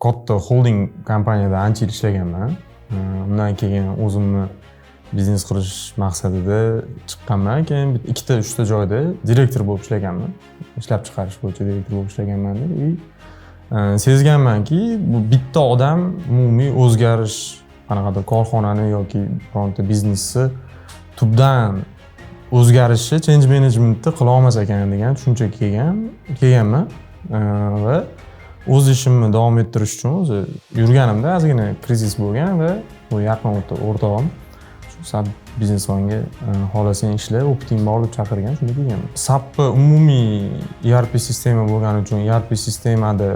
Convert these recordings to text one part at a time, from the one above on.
Katta holding kompaniyada ancha yil ishlaganman. Undan keyin o'zimni biznes qurish maqsadida chiqqanman. Keyin ikkita, uchta joyda direktor bo'lib ishlaganman, ishlab chiqarish bo'yicha direktor bo'lib ishlaganman. И sezganmanki, bu bitta odam umumiy o'zgarish, qanaqadir korxonani yoki bironta biznesni tubdan o'zgarishi, change managementni qila olmas ekan degan tushunchaga kelganman. Va o'z ishimni davom ettirish uchun o'zi yurganimda ozgina krizis bo'lgan va bu yaqin o'rtog'im shu SAP Business Onega xohlasang ishla, опыт ing bor deb chaqirgan, shunda kelganman. SAPni umumiy ERP sistema bo'lgani uchun ERP sistemada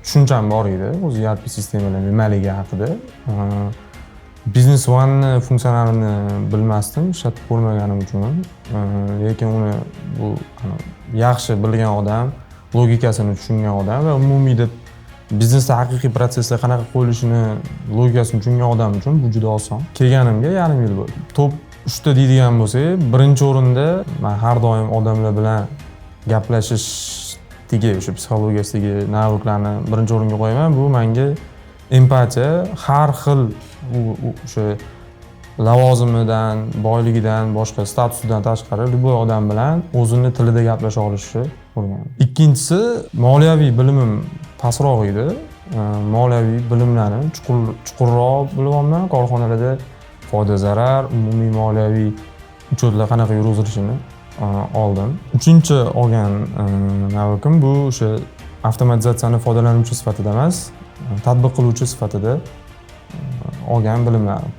tushuncham bor edi, o'zi ERP sistemalar nimaligi haqida. Business Oneni funksionalini bilmasdim, ishlatib ko'rmaganim uchun. Lekin uni bu yaxshi bilgan odam, logikasini tushungan odam va umumiyda biznesda haqiqiy protsesslar qanaqa qo'yilishini logikasini tushungan odam uchun bu juda oson. Kelganimga yarim yil bo'ldi. Top uchta deydigan bo'lsak, birinchi o'rinda man har doim odamlar bilan gaplashishdagi, o'sha psixologiyasidagi навык larni birinchi o'ringa qo'yaman. Bu manga empatiya, har xil o'sha lavozimidan, boyligidan, boshqa statusidan tashqari любой odam bilan o'zini tilida gaplasha olishni o'rgandim. Ikkinchisi, moliyaviy bilimim pastroq edi. Moliyaviy bilimlarni chuqur, chuqurroq bilyapman. Korxonalarda foyda, zarar, umumiy moliyaviy учет lar qanaqa yurg'izilishini oldim. Uchinchi olgan навык im bu o'sha avtomatizatsiyani foydalanuvchi sifatida emas, tatbiq qiluvchi sifatida olgan bilimlarim.